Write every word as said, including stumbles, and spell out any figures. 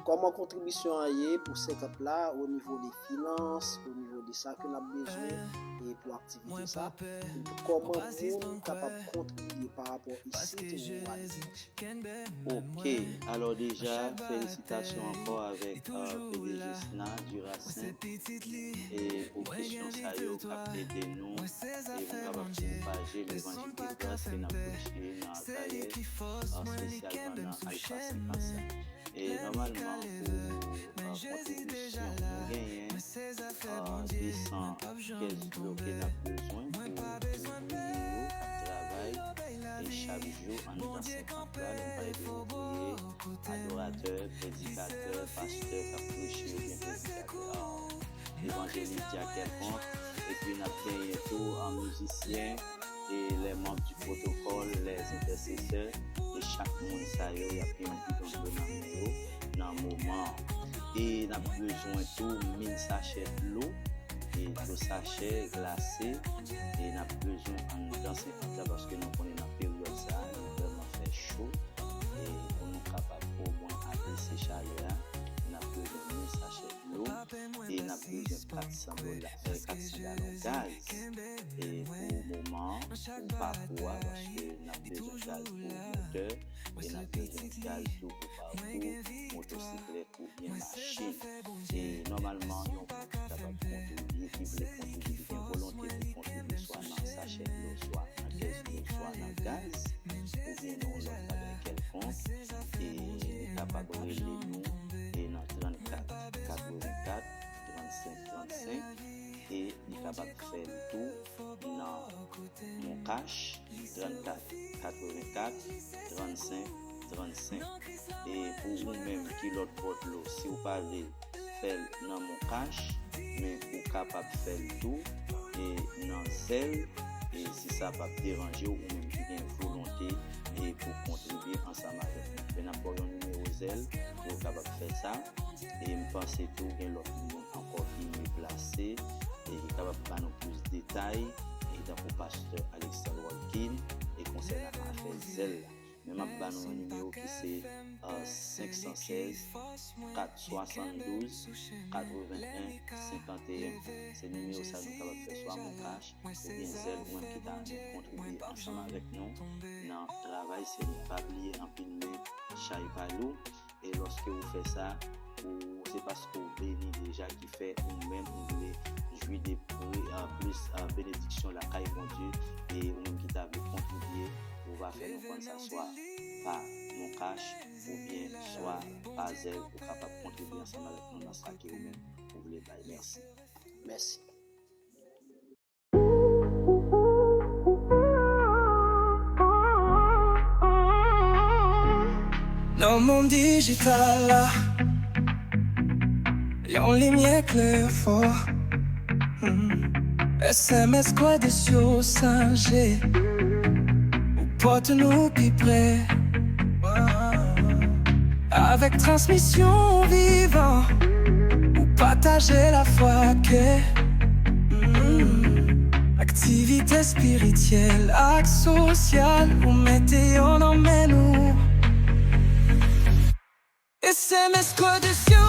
kòman kontribisyon an ye pou senkant la, o nivo de finans, o nivo de sa ke n ap bezwen, e pou aktivite sa, epi kòman moun kapab kontribiye pa rapò isit ou alekilti. Ok, alò deja, felisitasyon ankò avèk euh, P D G Sna Duracin e pou kesyon sa yo k ap ede nou e pou kapab pwopaje levanjil de gras ke n ap preche nan Akayè, espesyalman nan Alfa senkannsenk. E nòmalman pou kontribisyon nou genyen de san kèz dlo ke n ap bezwen pou ouvriye yo k ap travay e chak jou anndan senkant la, lè m pale de ouvriye, adoratè, predikatè, pastè k ap preche oubyen predikatè, evanjelis, dyak kèlkonk, epi n ap genyen tou an mizisyen e les membres du protocole, les intercesseurs, e chak moun sa yo y ap gen yon bidon dlo nan men yo nan moman an. E n ap bezwen tou mil sachè dlo, e dlo sachè glase, e n ap bezwen anndan senkant la paske nou konnen nan peryòd sa a nou vrèman fè cho, e pou nou kapab omwen abese chalè a, n ap bezwen mil sachè dlo, e n ap bezwen kat san dola, e kat san galon gaz. E pou moman an, pou pakou a, paske n ap bezwen gaz pou motè, e n ap bezwen gaz tou pou pakou, motosiklèt oubyen machin. E nòmalman, yon moun ki kapab kontribye, ki vle kontribye, ki gen volonte pou kontribye swa nan sachè dlo, swa nan kès dlo, swa nan gaz, oubyen nan yon lòt bagay kèlkonk, e li kapab rele nou e nan trannkat katrevenkat trannsenk trannsenk, e li kapab fè l tou nan MonCash, trannkat katrevenkat trannsenk trannsenk. E pou ou menm ki lòt bò dlo, si w pa vle fè l nan MonCash, men ou kapab fè l tou e nan Zelle, e si sa p ap deranje w, ou menm ki gen volonte e pou kontribye ansanm avèk nou. Men n ap ba w yon nimewo Zelle pou w kapab fè sa. E m panse tou gen lòt moun ankò ki miye plase e ki kapab ba nou plis detay, e tankou pastè Alexandre Walkin, e konsènan afè Zelle la. Men m ap ba nou yon nimewo ki se euh, senk san sèz, kat swasanndouz, katrevenn en, senkanteyen. Se nimewo sa nou kapab fè swa MonCash oubyen Zelle, ou menm ki ta renmen kontribye ansanm avèk nou nan travay Senyè. Pa bliye anpil men chay pa lou. E lòske ou fè sa, ou se paske ou beni deja ki fè ou menm ou vle jwi de pri- a, plis a, benediksyon lakay Bondye, e ou menm ki ta vle kontribye, ou va fè nou konn sa swa pa MonCash oubyen swa pa Zelle, ou kapab kontribye ansanm avèk nou nan sa ke ou menm ou vle bay. Mèsi. Mèsi. Nan mond dijital la, yon limyè klè fò. S M S Kwadesyo chanje pou pòte nou pi pre. Avèk transmisyon vivan, ou pataje lafwa ke aktivite espirityèl ak sosyal ou mete yo nan men nou. S M S Kwadesyo